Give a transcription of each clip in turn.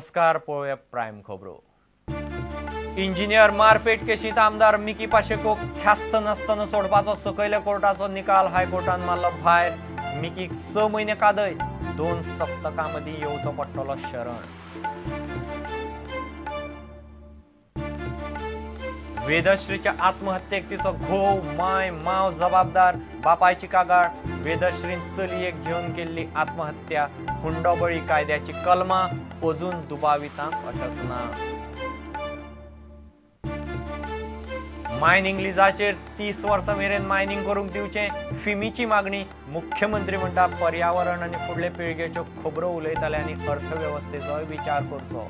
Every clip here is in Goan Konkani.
नमस्कार, पळोवया प्रायम खबरो. इंजिनियर मारपेट केशीत आमदार मिकी पाशेको ख्यास्त नासतना सोडपाचो सकयल्या कोर्टाचो निकाल हायकोर्टान मारलो भायर. मिकीक 6 म्हयने कादय, 2 सप्तकां मदीं येवचो पडटलो शरण. वेदश्रीच्या आत्महत्येक तिचो घोव, माय, माव जबाबदार. बापायची कागाळ. वेदश्रीन चलयेक घेवन केल्ली आत्महत्या. हुंडोबळी कायद्याची कलमां अजून दुबावितांक अटक ना. मायनिंग लिजाचेर 30 वर्सां मेरेन मायनिंग करूंक दिवचें फिमीची मागणी. मुख्यमंत्री म्हणटा पर्यावरण आनी फुडले पिळगेच्यो खबरो उलयताले आनी अर्थवेवस्थेचोय विचार करचो.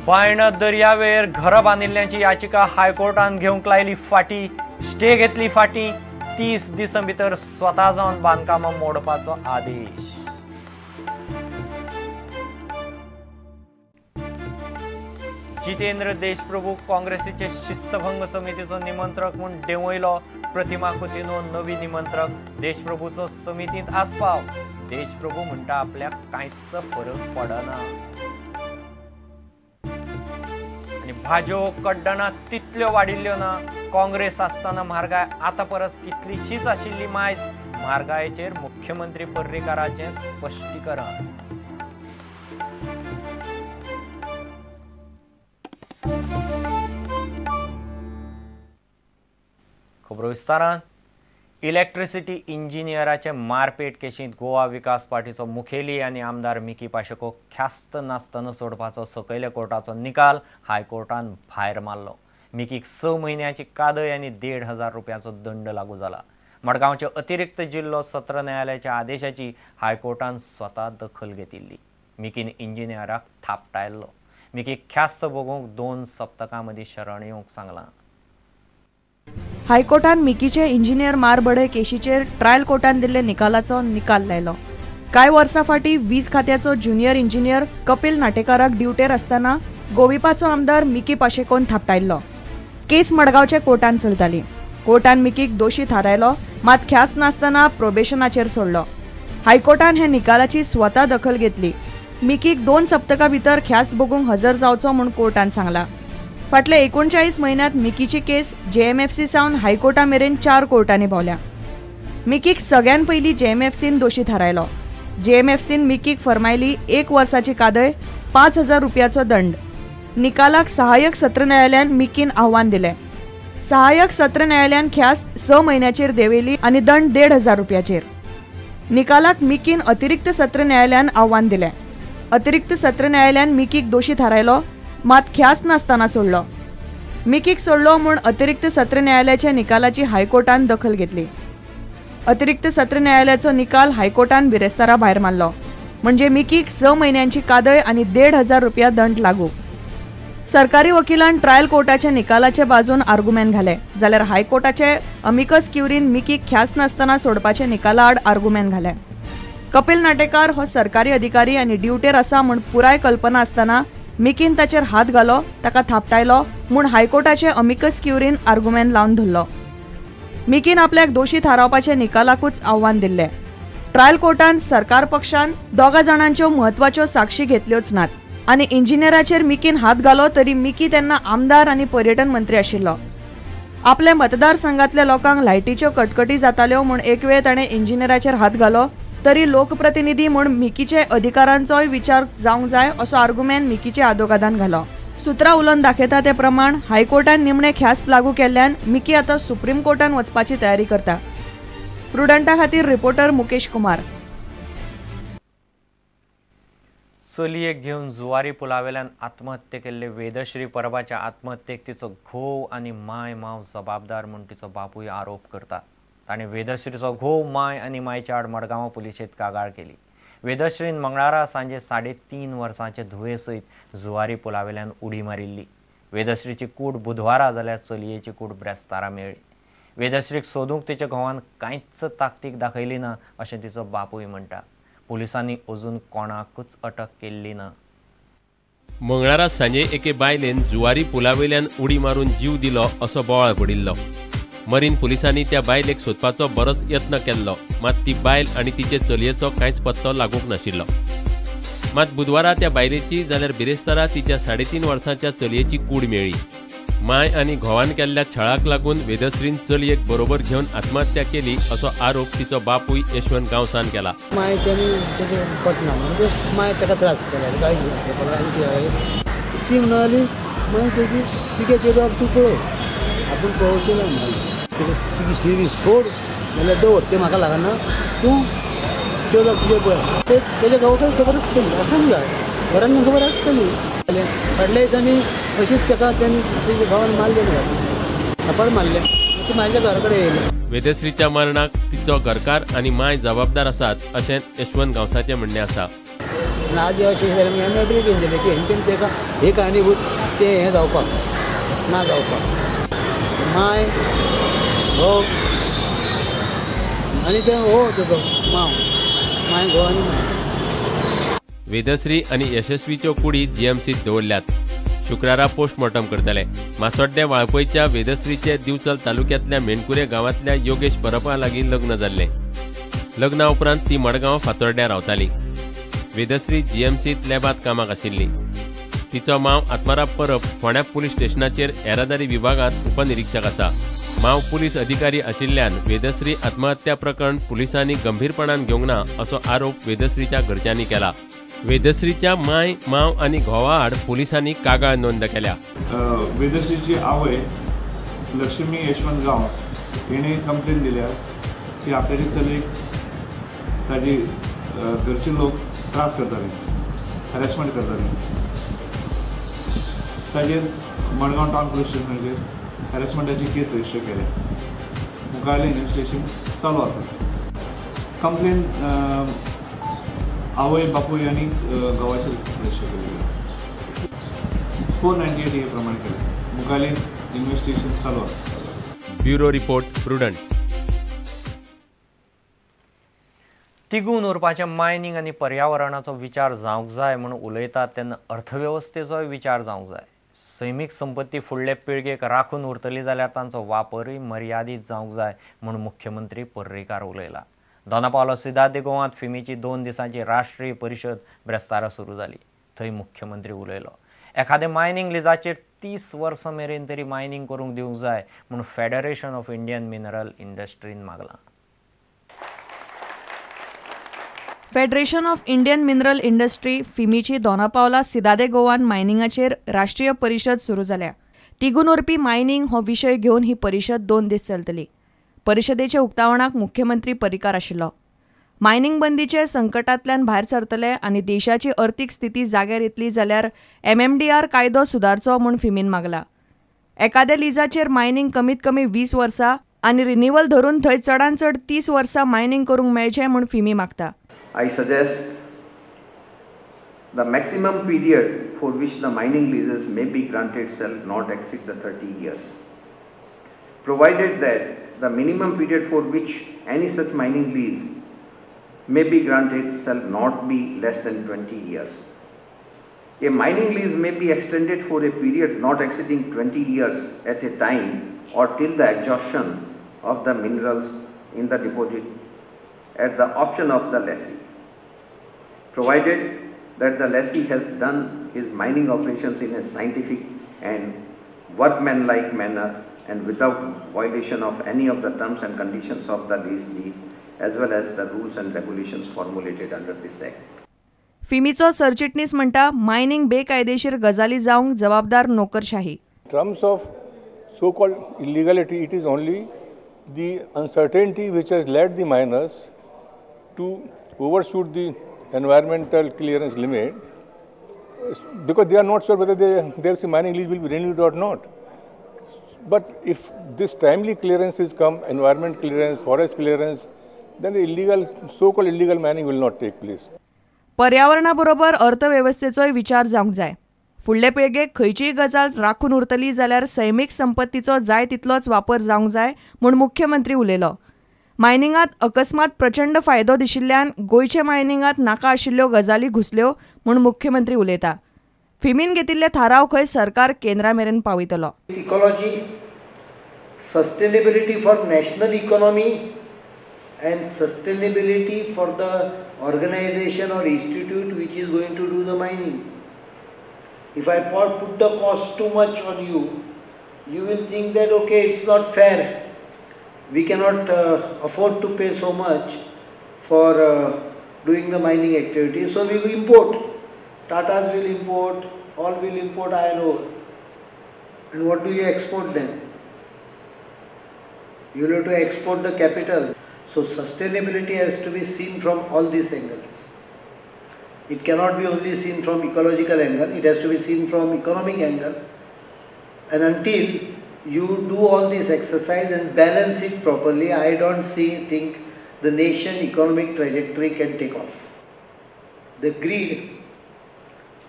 बायणा दर्यावेर घरां बांदिल्ल्यांची याचिका हायकोर्टान घेवंक लायली फाटी. स्टे घेतली फाटी. 30 दिसां भितर स्वता जावन बांदकामां मोडपाचो आदेश. जितेंद्र देशप्रभू काँग्रेसीचे शिस्तभंग समितीचो निमंत्रक म्हूण देंवयलो. प्रतिमा कुतिन्हो नवी निमंत्रक. देशप्रभूचो समितींत आस्पाव. देशप्रभू म्हणटा आपल्याक कांयच फरक पडना. आनी भाजयो कड्डणां तितल्यो वाडिल्ल्यो ना. काँग्रेस आसतना म्हारगाय आतां परस कितलीशीच आशिल्ली मायज. म्हारगायेचेर मुख्यमंत्री पर्रीकाराचें स्पश्टीकरण. खबरो विस्तारान. इलेक्ट्रिसिटी इंजिनियराचे मारपेट केशींत गोवा विकास पार्टीचो मुखेली आनी आमदार मिकी पाशेको ख्यास्त नासतना सोडपाचो सकयल्या कोर्टाचो निकाल हायकोर्टान भायर मारलो. मिकीक 6 म्हयन्याची कादय आनी 1,500 रुपयाचो दंड लागू जाला. मडगांवचे अतिरिक्त जिल्लो सत्र न्यायालयाच्या आदेशाची हायकोर्टान स्वता दखल घेतिल्ली. मिकीन इंजिनियराक थापटायल्लो. मिकीक ख्यास्त भोगूंक 2 सप्तकां मदीं शरण येवंक सांगलां. हायकोर्टान मिकीचे इंजिनियर मारबडय केशीचेर ट्रायल कोर्टान दिल्ले निकालाचो निकाल लायलो. कांय वर्सां फाटीं वीज खात्याचो ज्युनियर इंजिनियर कपिल नाटेकाराक ड्युटेर आसतना गोविपाचो आमदार मिकी पाशेकोन थापटायल्लो. केस मडगांवच्या कोर्टान चलताली. कोर्टान मिकीक दोशी थारायलो, मात ख्यास्त नासतना प्रोबेशनाचेर सोडलो. हायकोर्टान ह्या निकालाची स्वता दखल घेतली. मिकीक 2 सप्तकां भितर ख्यास्त भोगूंक हजर जावचो म्हूण कोर्टान सांगला. फाटल्या 39 म्हयन्यांत मिकीची केस जेएमएफसी सावन हायकोर्टा मेरेन 4 कोर्टांनी भोंवल्या. मिकीक सगळ्यान पयलीं जेएमएफसीन दोशी थारायलो. जेएमएफसीन मिकीक फर्मायली 1 वर्साची कादय, 5,000 रुपयाचो दंड. निकालाक सहाय्यक सत्र न्यायालयान मिकीन आव्हान दिलें. सहाय्यक सत्र न्यायालयान ख्यास्त 6 म्हयन्याचेर देंवयली आनी दंड 1,500 रुपयाचेर. निकालाक मिकीन अतिरिक्त सत्र न्यायालयान आव्हान दिलें. अतिरिक्त सत्र न्यायालयान मिकीक दोशी थारायलो, मात ख्यास्त नासतना सोडलो. मिकीक सोडलो म्हूण अतिरिक्त सत्र न्यायालयाच्या निकालाची हायकोर्टान दखल घेतली. अतिरिक्त सत्र न्यायालयाचो निकाल हायकोर्टान बिरेस्तारा भायर मारलो. म्हणजे मिकीक 6 म्हयन्यांची कादय आनी 1,500 रुपया दंड लागू. सरकारी वकिलान ट्रायल कोर्टाच्या निकालाचे बाजून आर्गुमेंट घाले, जाल्यार हायकोर्टाचे अमिकस क्युरीन मिकीक ख्यास्त नासतना सोडपाचे निकाला आड आर्गुमेंट घाले. कपिल नाटेकार हो सरकारी अधिकारी आनी ड्युटेर आसा म्हूण पुराय कल्पना आसतना मिकीन ताचेर हात घालो, ताका थापटायलो म्हूण हायकोर्टाचे अमिकस क्युरीन आर्गुमेंट लावन धरलो. मिकीन आपल्याक दोशी थारावपाचे निकालाकूच आव्हान दिल्लें. ट्रायल कोर्टान सरकार पक्षान 2 जाणांच्यो म्हत्वाच्यो साक्षी घेतल्योच नात आनी इंजिनियराचेर मिकीन हात घालो तरी मिकी तेन्ना आमदार आनी पर्यटन मंत्री आशिल्लो. आपल्या मतदारसंघातल्या लोकांक लायटीच्यो कटकटी जाताल्यो म्हूण एक वेळ ताणें इंजिनियराचेर हात घालो तरी लोकप्रतिनिधी म्हूण मिकीचे अधिकारांचोय विचार जावंक जाय असो आर्गुमेंट मिकीचे आदोगादान घालो. सुत्रां उलोवन दाखयता ते प्रमाण हायकोर्टान निमणे ख्यास्त लागू केल्ल्यान मिकी आतां सुप्रीम कोर्टान वचपाची तयारी करता. प्रुडंटा खातीर रिपोर्टर मुकेश कुमार. चलयेक घेवन जुवारी पुलावेल्यान आत्महत्या केल्ले वेदश्री परबाच्या आत्महत्येक तिचो घोव आनी माय माव जबाबदार म्हूण तिचो बापूय आरोप करता. ताणें वेदश्रीचो घोव, माय आनी मायच्या आड मडगांव पुलिशेंत कागाळ केली. वेदश्रीन मंगळारा सांजे 3.5 वर्सांचे धुवे सयत जुवारी पुलावेल्यान उडी मारिल्ली. वेदश्रीची कूड बुधवारा जाल्यार चलयेची कूड ब्रेस्तारा मेळ्ळी. वेदश्रीक सोदूंक तिच्या घोवान कांयच ताकतीक दाखयली ना अशें तिचो बापूय म्हणटा. पुलिसांनी अजून कोणाकूच अटक केल्ली ना. मंगळारा सांजे एके बायलेन जुवारी पुलावेल्यान उडी मारून जीव दिलो असो बोवाळ पडिल्लो. मरीन पुलिसांनी त्या बायलेक सोदपाचो बरोच यत्न केल्लो. मात ती बायल आनी तिचे चलयेचो कांयच पत्तो लागूंक नाशिल्लो. मात बुधवारा त्या बायलेची जाल्यार बिरेस्तारा तिच्या 3.5 वर्सांच्या चलयेची कूड मेळ्ळी. माय आनी घोवान केल्ल्या छळाक लागून वेदश्रीन चलयेक बरोबर घेवन आत्महत्या केली असो आरोप तिचो बापूय यशवंत गांवसान केला. माय पटना म्हणजे माय ताका त्रास केला, ती म्हणाली मागीर तेजी तिगे चेडवाक तूं पळय, आपूण पळोवचें ना म्हणाली. तुजी सिरी सोड नाल्यार दवर, तें म्हाका लागना, तूं चेडवाक तुजें पळय. ते तेज्या घोवाकय खबर आसतली, आसूंक जाय, घरान खबर आसतली. फाटल्या दिसांनी अशीच ताका तेणी तेज्या घोवान मारलें, थापड मारलें, ती म्हाज्या घरा कडेन येयलें. वेदश्रीच्या मरणाक तिचो घरकार आनी माय जबाबदार आसात अशें यशवंत गांवसाचें म्हणणें आसा. आज अशें जालें आमी एप्लिकेशन दिलें की हेंच्यान ताका हे कारणीभूत तें हें जावपाक ना जावपाक, माय घोव आनी तें हो तेजो मांव, माय घोव आनी माय. वेदश्री आनी यशस्वीच्यो कुडी जीएमसीत दवरल्यात. शुक्रारा पोस्टमॉर्टम करतले. मासोड्डें वाळपयच्या वेदश्रीचे दिवचल तालुक्यांतल्या मेणकुरे गांवांतल्या योगेश परबा लागीं लग्न जाल्लें. लग्ना उपरांत ती मडगांव फातोर्ड्यां रावताली. वेदश्री जीएमसीत लॅबांत कामाक आशिल्ली. तिचो मांव आत्माराम परब फोंड्या पुलीस स्टेशनाचेर येरादारी विभागांत उपनिरीक्षक आसा. मांव पुलीस अधिकारी आशिल्ल्यान वेदश्री आत्महत्या प्रकरण पुलिसांनी गंभीरपणान घेवंक ना असो आरोप वेदश्रीच्या घरच्यांनी केला. वेदश्रीच्या माय, मांव आनी घोवा आड पुलिसांनी कागाळ नोंद केल्या. वेदश्रीची आवय लक्ष्मी यशवंत गांवस हिणें कंप्लेन दिल्या की आपल्याची चलयेक ताजी घरचे लोक त्रास करताले, हॅरेसमेंट करताले. ताजेर मडगांव टावन पुलीस स्टेशनाचेर हॅरेसमेंटाची केस रजिस्टर केल्या. मुखावेलें इन्वेस्टिगेशन चालू आसा. कंप्लेन आवय, बापूय आनी घोवाचेर रजिस्टर केली. 498 हे प्रमाणे केलें. मुखावेलें इन्वेस्टिगेशन चालू आसा. Bureau report, Prudent. तिगून उरपाचें मायनींग आनी पर्यावरणाचो विचार जावंक जाय म्हूण उलयतात तेन्ना अर्थवेवस्थेचोय विचार जावंक जाय. सैमीक संपत्ती फुडले पिळगेक राखून उरतली जाल्यार तांचो वापरूय मर्यादीत जावंक जाय म्हूण मुख्यमंत्री पर्रीकार उलयला. दोनापावला सिदाद गोवांत फिमीची 2 दिसांची राष्ट्रीय परिशद ब्रेस्तारा सुरू जाली. थंय मुख्यमंत्री उलयलो. एखादें मायनींग लिजाचेर 30 वर्सां मेरेन तरी मायनींग करूंक दिवंक जाय म्हूण फेडरेशन ऑफ इंडियन मिनरल इंडस्ट्रीन मागलां. Federation of Indian mineral industry फिमीची दोनापावला सिदादे गोवान मायनिंगाचेर राष्ट्रीय परिशद सुरू जाल्या. तिगून उरपी मायनिंग हो विशय घेवन ही परिशद 2 दीस चलतली. परिशदेच्या उक्तावणाक मुख्यमंत्री पर्रीकार आशिल्लो. मायनिंग बंदीचे संकटांतल्यान भायर सरतले आनी देशाची अर्थीक स्थिती जाग्यार येतली जाल्यार MMDR कायदो सुदारचो म्हूण फिमीन मागला. एखाद्या लिजाचेर मायनिंग कमीत कमी 20 वर्सां आनी रिन्युअल धरून थंय चडान चड 30 वर्सां मायनिंग करूंक मेळचें म्हूण फिमी मागता. I suggest the maximum period for which the mining leases may be granted shall not exceed the 30 years, provided that the minimum period for which any such mining lease may be granted shall not be less than 20 years. A mining lease may be extended for a period not exceeding 20 years at a time or till the exhaustion of the minerals in the deposit at the option of the lessee, provided that the lessee has done his mining operations in a scientific and workmanlike manner and without violation of any of the terms and conditions of the lease deed as well as the rules and regulations formulated under this act. फिमीचो सरचिटणीस म्हणटा मायनिंग बेकायदेशीर गजाली जावंक जबाबदार नोकरशाही. In terms of so-called illegality, it is only the uncertainty which has led the miners to overshoot the environmental clearance limit, because they are not sure whether their mining lease will be renewed or not. But if this timely clearances come, environment clearance, forest clearance, then the illegal, so-called illegal mining will not take place. पर्यावरणाबरोबर अर्थवेवस्थेचोय विचार जावंक जाय. फुडले पिळगेक खंयचीय गजाल राखून उरतली जाल्यार सैमीक संपत्तीचो जाय तितलोच वापर जावंक जाय म्हूण मुख्यमंत्री उलयलो. मायनिंगांत अकस्मात प्रचंड फायदो दिशिल्ल्यान गोंयचे मायनिंगांत नाका आशिल्ल्यो गजाली घुसल्यो म्हूण मुख्यमंत्री उलयता. फिमीन घेतिल्ले थाराव खंय सरकार केंद्रा मेरेन पावयतलो. Ecology, sustainability for national economy and sustainability for the organization or institute which is going to do the mining. If I put the cost too much on you, you will think that okay, it's not fair, we cannot afford to pay so much for doing the mining activity, so we will import. Tatas will import, all will import iron ore. And what do you export then? You will have to export the capital. So sustainability has to be seen from all these angles. It cannot be only seen from ecological angle, it has to be seen from economic angle. And until you do all this exercise and balance it properly, I don't think the nation economic trajectory can take off. The greed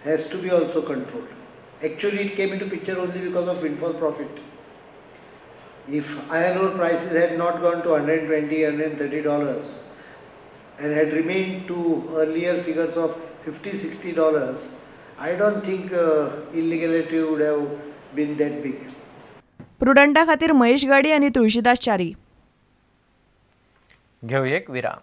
has to be also controlled. Actually, it came into picture only because of windfall profit. If iron ore prices had not gone to $120, $130 and had remained to earlier figures of $50, $60, I don't think illegality would have been that big. प्रुडंटा खातीर महेश गाडी आनी तुळशीदास च्यारी. घेवया एक विराम.